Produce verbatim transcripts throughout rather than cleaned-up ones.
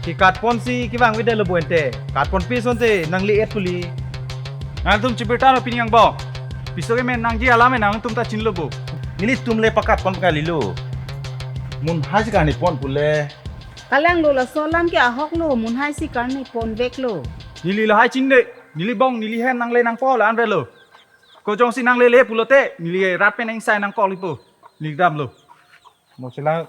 Ke-cut ponsi kevang avedetlo bo ante. Cut ponpe asonte nangli et puli. Nangtum chibirta no pini angbong. Piso kemen nangji alam nangtum ta chinilo bo. Nelitum le pa-cut pon kalilo. Munhai si karni pon pule. Kalanglo, laso alam ke ahoklo, munhai si karni ponveklo. Neli lahai chinde, neli bong, neli hem nangle nangpo la-an avelo. Ko jongsi nanglele pulote, neli rat pen ingsai nangkoklipo. Neli damlo. Mo chelang.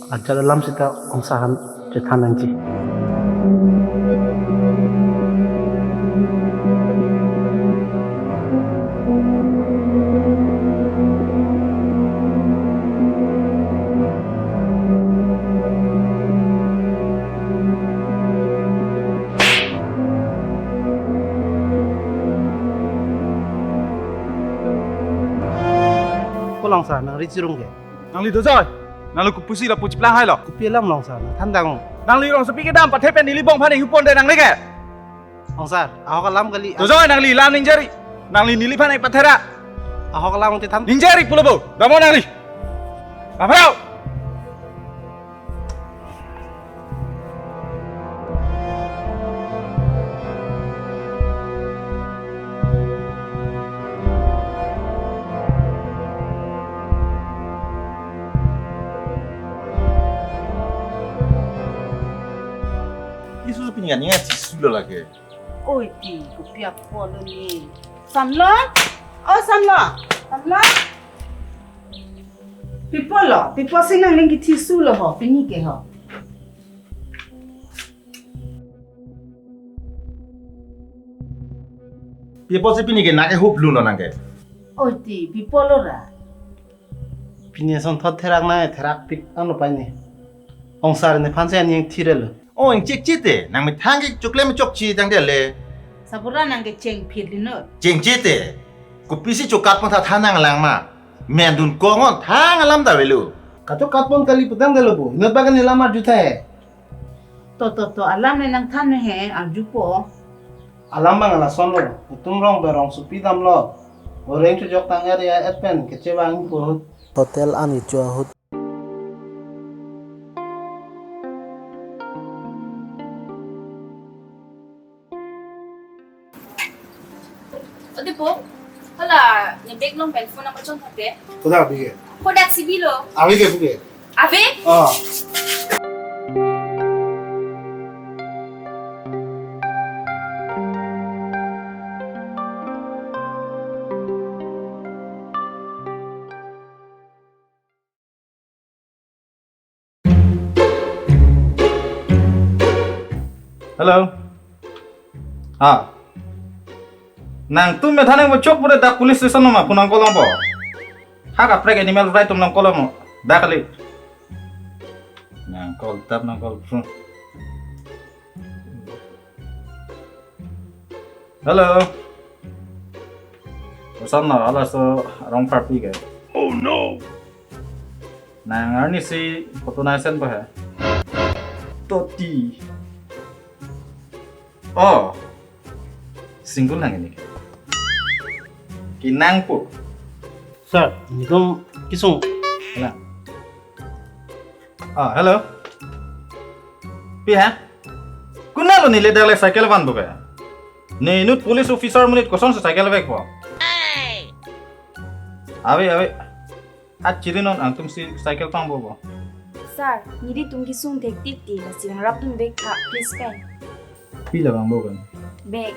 Ajat alam seta ongsa aphan chethan nangji. Ko lang sa nang ri chirung ke. Nangli dojoi. Nangli kopusi lapu chiplang hailo. Kopi alam long sir, nang than dang. Nangli rongsopi kedam pathe pen neli bong aphan inghu ponde nangli ke. Long sir, ahok alam kali. Dojoi nangli lam ningjeri. Nangli neliphan ingpathera. Ahok alam te than. Ningjeri pulo bo. Damo nangli. Lapharao. Isu pini kan ingat si sulo lake. Oi ti, kopi apotlo ni. Samlo? Oh, Samlo. Samlo? Pi apotlo, pi apotsi nangning kithi sulo ho, pini ke ho. Pi apotsi pini ke nake huplu no nangke. Oi ti, pi apotlo ra. Pini asonthot therak nai, therak pik ano pai ni. Long sir nephan si aning thirelo. Oh, ingchikchite, nang methang ke choklem chokchi tangte le. Sabura nang ke chengphit lino. Chengchite, kopisi cho-cut pon tha than nanglang ma. Mendun kongon thang alam ta avelo. Kacho-cut pon kali putangdetlo bo. Inut bagan ni lam arju tha he. To, to, to, alam le nangthan he, arjupo. Alam bang lasonlo. Itum rong berong sopi damlo. Goreng chojok tang area et pen kechevang inpo ahut. Hotel an kecho ahut. O Dipo, hala ne bag along pen phone number chongthak ke? Kodak ave ke? Kodak si bilo. Ave ke puke? Ave? Oh. Hello. Ah. Nangtum methang nangpachok pura dak police station ma phone nangcall nangpo. Ha kaprek animal right tum nangcall mo. Dak kali. Nangcall tap nangcall phone. Hello. Koson lo, halaso arong party ke. Oh no. Nang arnisi photo nang send po he. Toti. Oh. Single nang ini. Kenang po. Sir, nitum kesung. Hala. Ah, hello. Pi ha? Konatlo neli dak le cycle vanpo ke? Ne inut police officer amonit kosonsi cycle vekpo? Ave, ave. Achiri non nangtumsi cycle pangpo bo. Sir, nelitum kesung thektik ti, lasi nangrapdun vek tha, please pen. Pi la vangpo kan? Bag.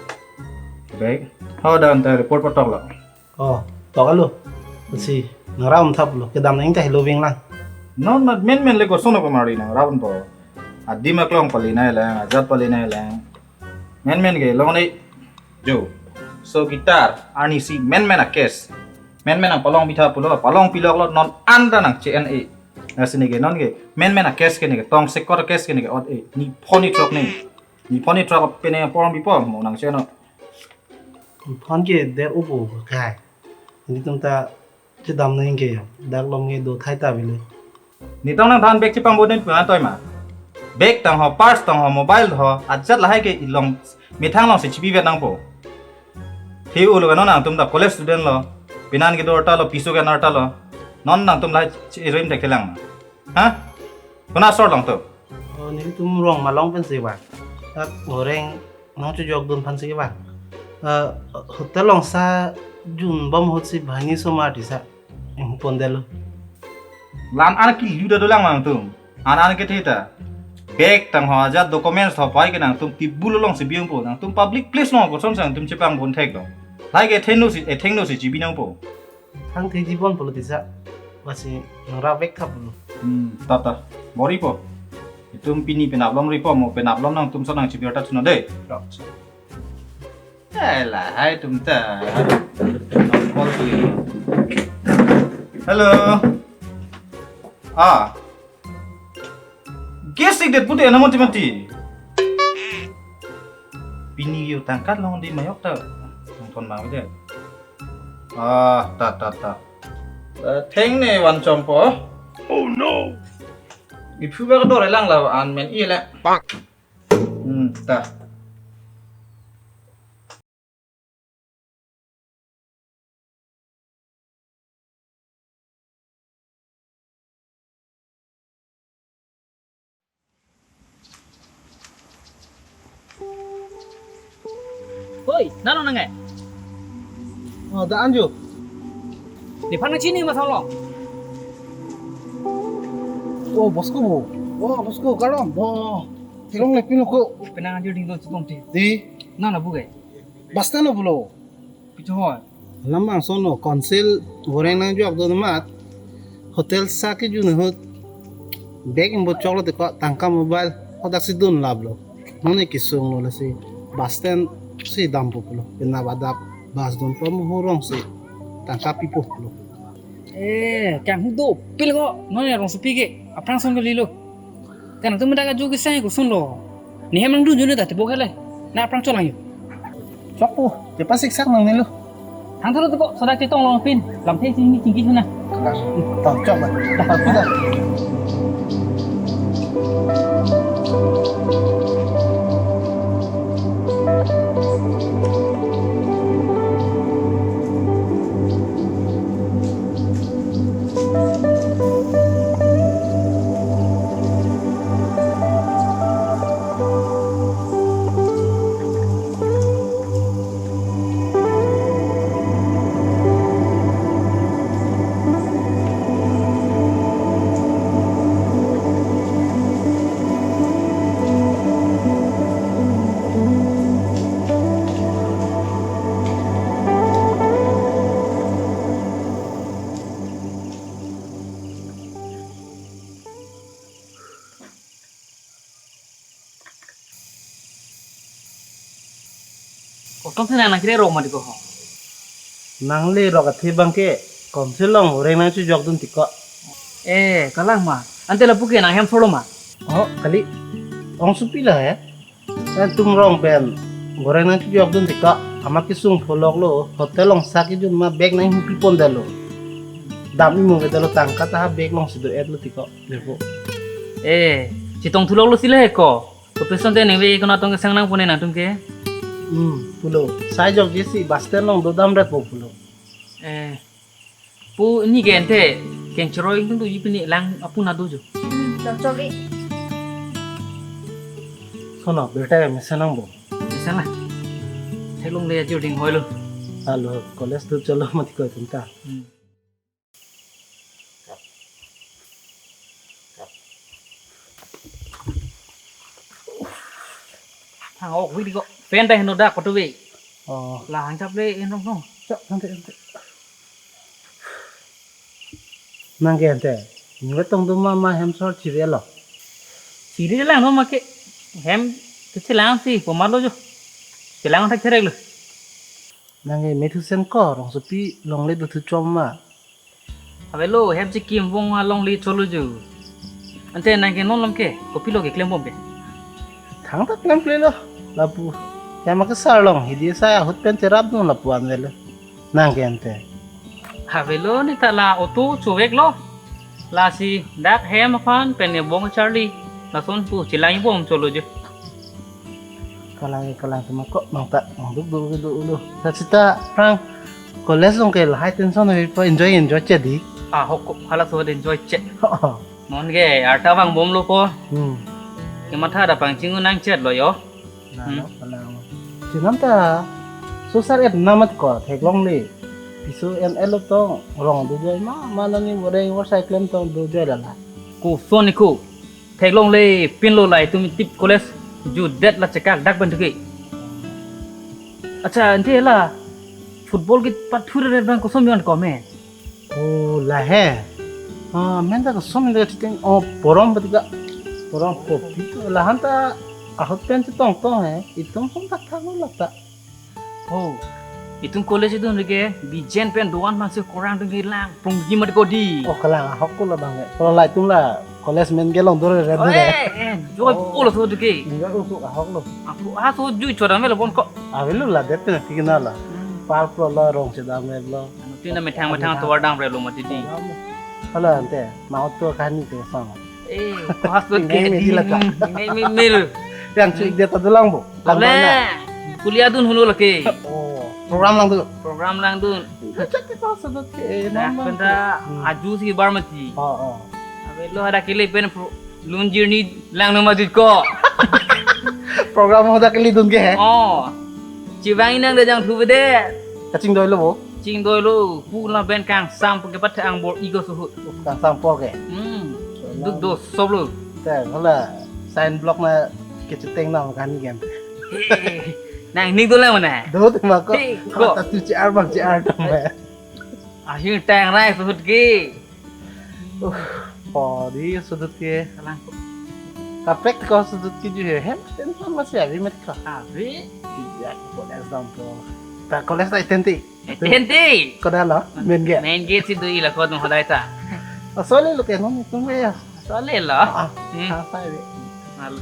Bag? Ho, dak anta report patoklo. Oh, toklo. Si, nangrapdun thaplo. Kedam nang ta helo ving lang. Non mat menmen le koson ko mari nangrapdunpo. Adim aklong pali nanglang, ajat pali nanglang. Menmen ke long ni. Jo. So guitar, arnisi menmen a-case. Menmen nangpalong pitha pulo, palong piloklo non anta nang che-en e. Lasi neke non ke, menmen a-case ke neke, tongsekot a-case ke neke ot e. Ne phone ne throk ne. Ne phone ne throk pen ne apor bipo, mo nang che-en o. Phone ke de ubo kai. Netum ta chedam nangji ke, dak lom ke do thai ta bile. Netum nangthan bag chepangbo den puan toi ma. Bag tang ho, purse tang ho, mobile ho, ajat lahai ke ilong methang alongsi chepi vet nangpo. He ulo ka non nangtum ta college student lo, penan kedo arta lo, piso ke-en arta lo. Non nangtum lahai che-, irim thekthelang ma. Ha? Konat asor long to? Oh, netum rong malong pensi ba. Dak goreng nangchojokdun aphansi ba. Eh, hotel along sa junbom ahutsi banghini osomar tisa inghu pondetlo. La-an an kelu ta dolang ma nangtum. An an kethe ta. Bag tang ho ajat documents ho pai ke nangtum table alongsi bi nangpo. Nangtum public place along kosonsi nangtum chepangpon theklo. Lahai ke thengno si, eh, thengno si chebi nangpo. Thangthedun pulo tisa. Lasi nangrap vek tha pulo. Hmm, ta ta. Bor-ipo. Itum pini penap lom ripo, mo penap lom nangtum son nangchebi arta thunon dei. Rok. Eh, lahai atum ta. Call to you. Hello. Ah. Gas leak det pute na mati mati. Pini yo tangka long di mayok ta. Nangthon mang de. Ah, ta ta ta. Eh, thengne van chompo. Oh no. Iphu ba dor lang la an men i le. Pak. Hmm, ta. Hoi, nano nangai? Oh, da anju. Di pana chini ma thong long. Oh, Bosco bo. Oh, Bosco, karam. Oh, theklongle pin ko. Penang anju ding do chitom ti. Di. Nana bu gai. Bus stand lo pulo. Pichu hoi. Lam bangson lo, council goreng nangjokdun amat. Hotel sa kejun ahut. Bag ingbo choklo tiko tangka mobile. Hodak si dun laplo. Nonke kesung lo lasi. Bus stand si dampo pulo. Penap adap bus dunpo mo hurong si. Tangka pipo pulo. Eh, kanghu dopik ko. Nonke rongsopi ke. Aphrang son ke lilo. Kan nangtum dak ajo kesang koson lo. Ne hem nangdun june ta tebok hele. Na aphrang cholang yo. Chokpo, te pasik sak nangnelo. Hang thalo tebok, soda chetong long pin. Lamthe si ni chingki chuna. Tong chok ba. Dah, dah. Kotom si nang nangkere rok mati ko ho. Nangle rok athe abang ke, council along goreng nangchojokdun tiko. Eh, kalang ma. Ante lapu ke nang hem solo ma. Oh, kali. Ong supi la ya. Nangtum rong pen goreng nangchojokdun tiko. Amat kesung pholok lo, hotel along sa kejun ma bag nanghupi pondetlo. Dam imo kedetlo tangka ta ha bag alongsi do-etlo tiko. Lepo. Eh, chetong thulok lo si le ko. Kopi asonte ningve konat tong kesang nangpo ne nangtum ke? Hmm, pulo. Sai jokje si bus stand along dodam ret po pulo. Eh. Pu ni ke ante keng choroi tung tu ji pini lang apu na dojo. Hmm, dam chok i. Sono, birta ya mesen nangbo. Mesen la. Theklongle ajo ding hoilo. Alo, college tu cholo mati ko tunta. Hmm. Hang ok wi di ko. Pen ta heno dak patu wi. Oh. La hang chap le en rong rong. Chap, nanti, nanti. Nang ke ante. Nang tong duma ma hem sor chiri lo. Chiri lang no ma ke. Hem ke chelang si, pomar lo jo. Chelang thak cherek lo. Nang ke methu sen ko, rongsopi longle dothu chom ma. Avelo, hem chikim vong alongle cholo ju. Ante nang ke non lom ke, kopilo keklem bom ke. Thangta klemkle lo, lapu. Hem akesar long, hidi sai ahut pen cherapdun lapu an avelo. Nang ke ante. Avelo ne ta la auto chuvek lo. Lasi dak hem aphan pen ne bong charli. Lason pu chelang bom cholo je. Kalang kalang tuma ko mang ta mang duk duk duk duk. Sachita prang college along ke lahai tension ave pa enjoy enjoy che di. Ah, hok ko hala so enjoy che. Non ke arta vang bom lo ko. Hmm. Kematha da pangching nang chet lo yo. Na Hmm. lo kalang. Chinam ta susar et namat ko theklong le. Piso en elo tong rong dojoi ma ma nani boreng war cyclone tong dojoi lala. Ko son ko. Theklong le pin lo lai tumi tip college ju det la chekak dak ban thuke. Acha, ante la football ke pathu re bang kosom yon kome. Oh, la he. Ah, men ta kosom men ta chiting. Oh, porom batika. Porom kopi to la han ta ahut pen chetong tong he. Itum pun tak thak lo ta. Oh, itum college idun rege bijen pen doan masuk korang dun ke lang prungji mat ko di. Oh, kalang ahok ko la bang. Kalau la itum la college men ke long dor re Oh, dor re. Eh, eh, joy Oh. pulo so duke. Enjoy usuk ahok lo. Aku ah so ju chodam lo bon ko. Avelo la det na tikna la. Hmm. Park lo la rong chedam lo. Anu tina methang methang tuar dam re lo mati di. Hala ante mau to kahani ke sang. Eh, ko has dot ke Ngai me di di la ka. Ngai me mil. Yang cuy dia tadi lang bu. Kan Dole. mana? Kuliah dun hulu lake. Oh, program lang tu. Program lang dun. Cek ke kau sedot ke Nah, nama. penta Hmm. aju si bar mati. Oh, oh. Avelo ada kele pen pro- lun jirni lang nama dit ko. Program hoda kele dun ke he? Oh. Chivang inang da jang thu bede. Kachingdoi lo bo. Chingdoi lo. Pu la ben kangsam pu ke pat ang bor igo suhut. Kangsam por ke. Hmm. Duk do sob lo. Te hala sign block na keceteng na kan game. Nang nik do lang mana? Do te ma ko. Hey, ko. Hala tatu C R bang C R tam ya. Ahir tang rai suhut ke. Uh, podi sudut ke. Kalang. Kaprek ko sudut ke ju he. Hem, ten pun masih abi met ko. Abi? Iya, college dam po. Ta college ta itenti. Itenti. Ko dah lo, main gate. Main gate si dui la ko tum hodai ta. Oh, sole lo ke non itum ke ya. Sole lo. Ah, Hmm. ah, apa ini? Mal.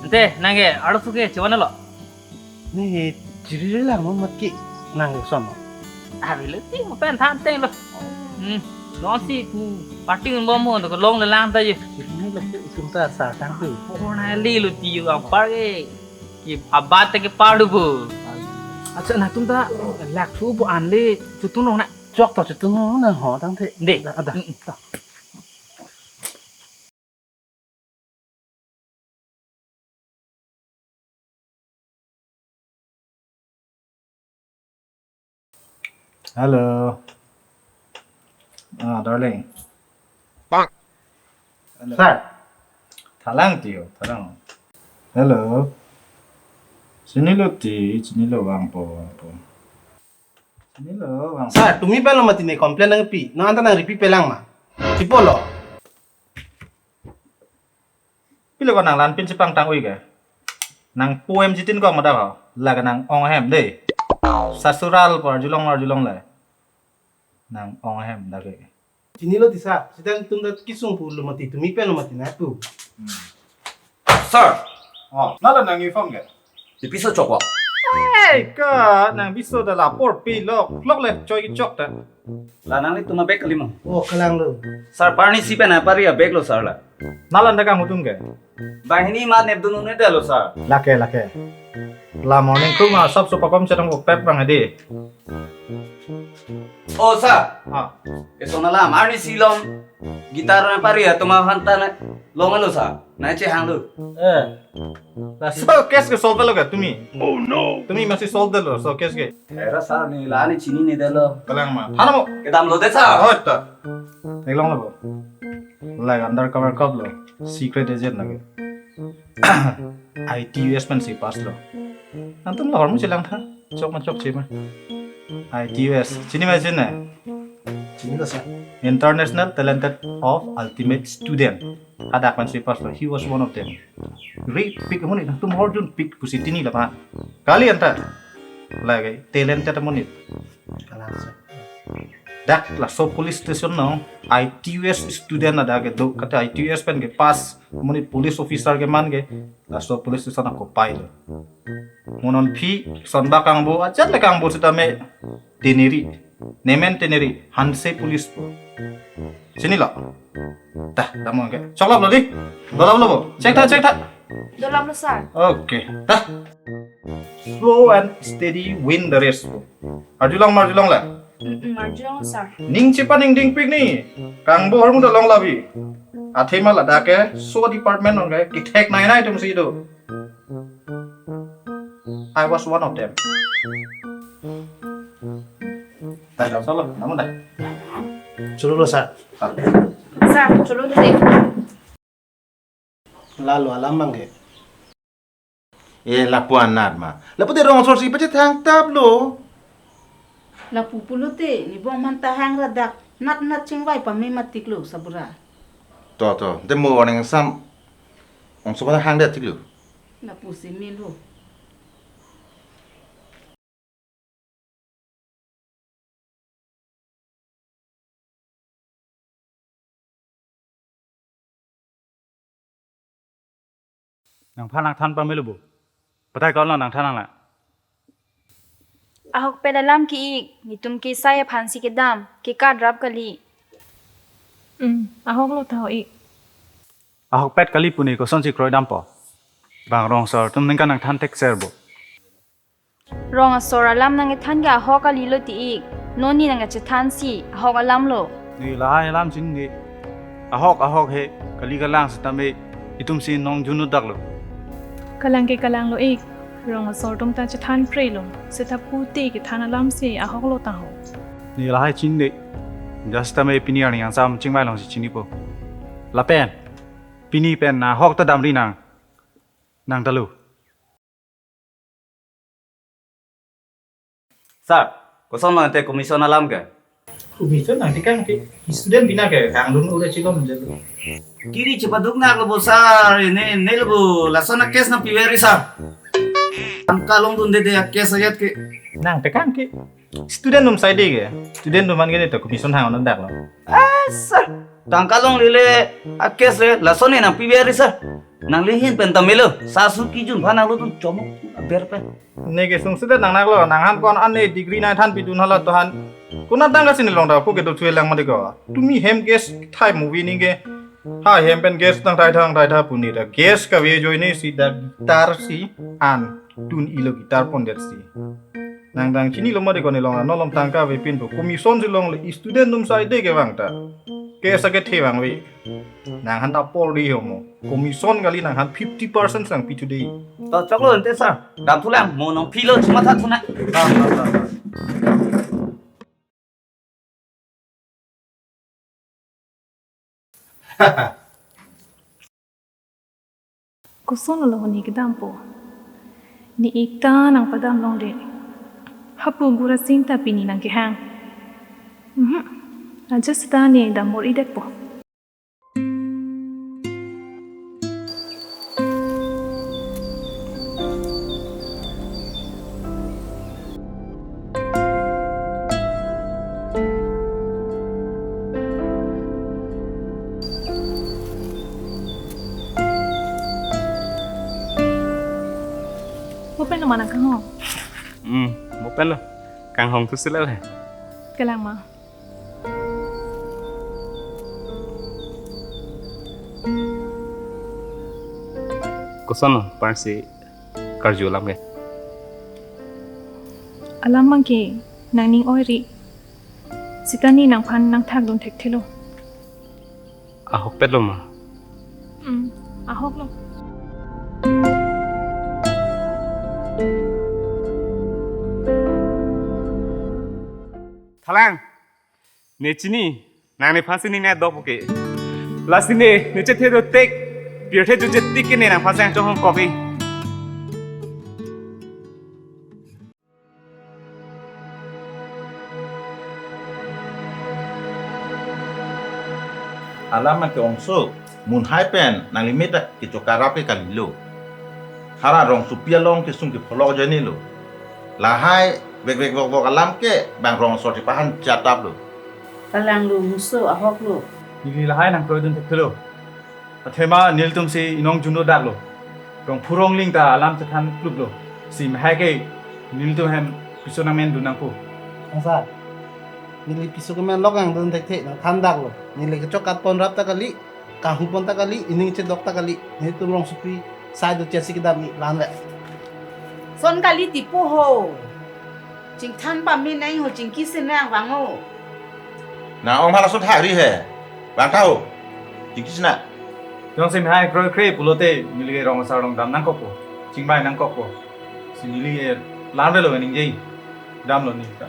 Ante, nang ke, aro suke, cuman lo. Ni chiri lang mo mat ki nang son. Avelo ti mo pen than teng lo. Hmm. Non si ku party un bom mo ko long le lang ta je. Chiri ni lo ke itum ta sa tang tu. Pona li lo ti yo apar ke. Ki abat ke par du bu. Acha na tum ta lak thu bu an le chutung long na. Chok to chutung long na ho tang the. De. Ada. Hmm. Hello. Ah, darling. Bang. Hello. Sir. Thalang tiyo, thalang. Hello. Chinilo ti, chinilo vangpo, vangpo. Chinilo vang. Sir, tumi palo mati ne complain nangpi. No anta nang repeat pelang ma. Tipo lo. Pilo ko nang lan pin chipang tang ui ke. Nang poem chitin kok mada ho. Laga nang ong hem de. Sasural por julong mar julong le. Nang ong hem da ke. Chinilo ti sir. Sitang tum dat kisung pu lo mati tumi pen lo mati na tu. Hmm. Sir. Oh, nala nang uniform ke? Tipiso chok wak. Hey, ka nang biso da lapor pi lok lok le choi chok ta. La nang ni tuma bag kalimo. Oh, kalang lo. Sir, parni si pen apari a bag lo sir la. Nala nda kang hutum ke? Banghini ma nepdun un'e da lo sir. Lake lake. La morning kru ma sab supakom chetong ko pep bang adi. Oh sir. Ah. Eson alam arni silom guitar na pari ya tuma hanta na long alo sir. Na che hang lu. Eh. Laso case ke solve lo ke tumi? Oh no. Tumi masi solve lo so case ke. Era sir ni la ni chinine da lo. Kalang ma. Hana mo. Kedam lo de sir. Oh ta. Theklong lo bo. Like undercover cop lo. Secret agent lake. I T U S pensi pass lo. Nangtum lahor mu chelang tha. Chok ma chok che ma. I T U S. Chini ma chini. Chinilo sir. International Talented of Ultimate Student. Hadak pensi pass lo. He was one of them. Ri pik amonit nangtum horjun pik pusi tini lapan. Kali anta. Lake talented amonit. Kalang sir. Dak laso police station no I T U S student ada ke do kata I T U S pen ke pass amonit police officer ke man ke laso police station ako pai lo. Mo non phi son ba kangbo achat le kangbo sitame deniri. Nemen teneri hanse police po. Chinilo? Tah, damnon ke. Choklaplo dei. Dolaplo bo. Check tha, check tha. Dolaplo, sir. Okay. Tah. Slow and steady win the race po. Arjulong, arjulong la. Mm, mm, arjulong, sir. Ning chepaningdingpik ni. Kangbo ahormu ta longlap vi. Athema ladak ke so department along ke ketheknei nai atum si do. I was one of them. Tah, damsolo, damnon tah. Cholo lo, sir. Sir, cholo lo dei. Lalo alam abang ke. Eh, lapu anat ma. Lapu te rong asor si pachethang taplo. Lapu pulote, ne bong manta hang ra dak natnat chingvai pame matiklo sabura. To, to, te mo warning sam. Ongso pada hang det tiklo. Lapusi melo. Nangphan nangthan pamelo bo. Patai kol nangthan nangla. Ahokpet alam ke-ik, netum kesai aphansi kedam, kekat rap kali. Hmm, ahoklo ta ho-ik. Ahokpet kali pu ne kosonsi kroidampo. Bang rong asor atum ningkan nangthan thekser bo. Rong asor alam nangkethan ke ahok kalilo ti-ik. Non ne nangkachethansi ahok alamlo. Ne lahai alam chinine. Ahok ahok he, kali kalang setame itum si nongjunu daklo. Kalang ke kalanglo-ik. Rong asor atum ta chethan prelo. Seta pute kethan alam si ahoklo ta ho. Ne lahai chinine. Just tame pini arni angsam chingvai alongsi chinipo. Lapen pini pen ahok ta damri nang. Nang talu. Sir, koson lo ante commission alam ke? Commission nangtekang ke, student bina ke kangdun ure chilom jelo. Kiri chepaduk naklo bo sir, ne, ne lo bo, lason a-case nangpiveri sir. Tangka longdunde de a-case ayat ke. Nangtekang ke, student atum saide ke, student atum aphan ke ne to commission hang non daklo. Ah, sir. Tangka longlele a-case le lason ne nangpiveri sir. Nangli ahin pen ta melo. Sir, sut kejun aphan nanglo dun chomok aber pen. Ne kesung sudet nangnaklo, nanghan ko-an ane degree nangthanpidun hala tohan. Konat tangka si ne long ta ko kedo thuelang mati ko. Tumi hem gas thai movie ning ke. Ha hem pen gas nangthai thang thai tha pu ne ta. Gas kave ajoine si dak guitar si an tun-ilo, guitar pondet si. Nang dang chinilo mati ko ne long, non lom tangka avepinpo. Commission si longle, student atum saide kevang ta. Case akethe vangve. Nanghan ta apor dei ho mo. Commission kali, nanghan fifty percent nangpi thu dei. To choklo ante sir. Damthulang, mo nangpilo, chomatha thunang. Koson lo ho ne kedampo. Ne ik ta nangpadam longdet. Hapu Gurasing ta pini nangkehang. Mhm. Ajat seta ne dambor-idetpo. Mo pen lo ma nangkanghong? Hmm, mo pen lo. Kanghong thu sila le. Kalang ma. Koson lo, parsi karju alam ke? Alam abang ke nangning oiri. Seta ne nangphan nangthakdun thekthelo. Ahokpet lo ma? Hmm, ahoklo. Thalang. Ne chini, nang nephansi ning nai dok puke. Lasi ne, ne chethe dotek, pirthe chuche tik ke ne nangphansi nangchonghong kok-i. Alam ke ongso, munhai pen nanglimit kechokarap ke kalilo. Hara rongsopi along kesung kepholok ajoinelo. Lahai vekvek vokvok alam ke bang rong asor chepahan chataplo. Kalanglo, muso ahoklo. Neli lahai nangkroidun thekthelo. Athema nelitum si inong juno daklo. Rongphu rongling ta alam chethan kluplo. Si mahai ke nelitum hem piso nangmendun nangpo. Asa. Neli piso kemen lok nangdun thekthe, nangthan daklo. Neli kechok katpon rap ta kali, kahupon ta kali, ining chedok ta kali. Nelitum rongsopi sai do chesi kedam-i, la-an le. Son kali ti pu ho. Chingthan pame nang ho, chingki si nang vang ho. Nang ong ma lason thari he. Vang ta ho. Chingki si nang. Jongsi mehai kroikre pulote neli ke rong asar along dam nangkokpo. Chingbai nangkokpo. Si neli ke la-an le lo ningje. Damlo neli ta.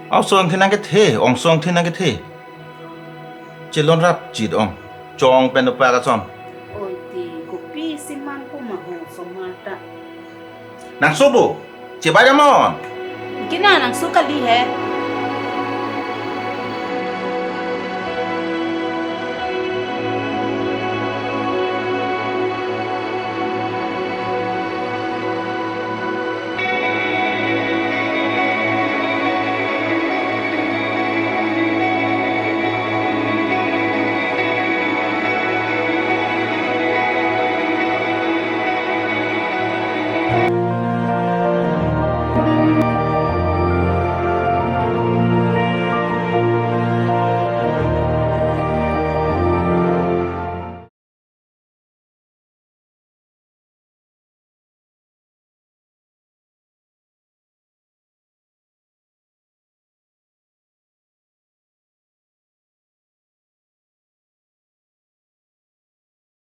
Angsong the nangkethe, angsong the nangkethe. Chelon rap chit ong. Chong pen dopak ason. Oi ti, kopi si man pu ma ho, osomar ta. Nangso bo, chebai damnon. Kina nangso kali he.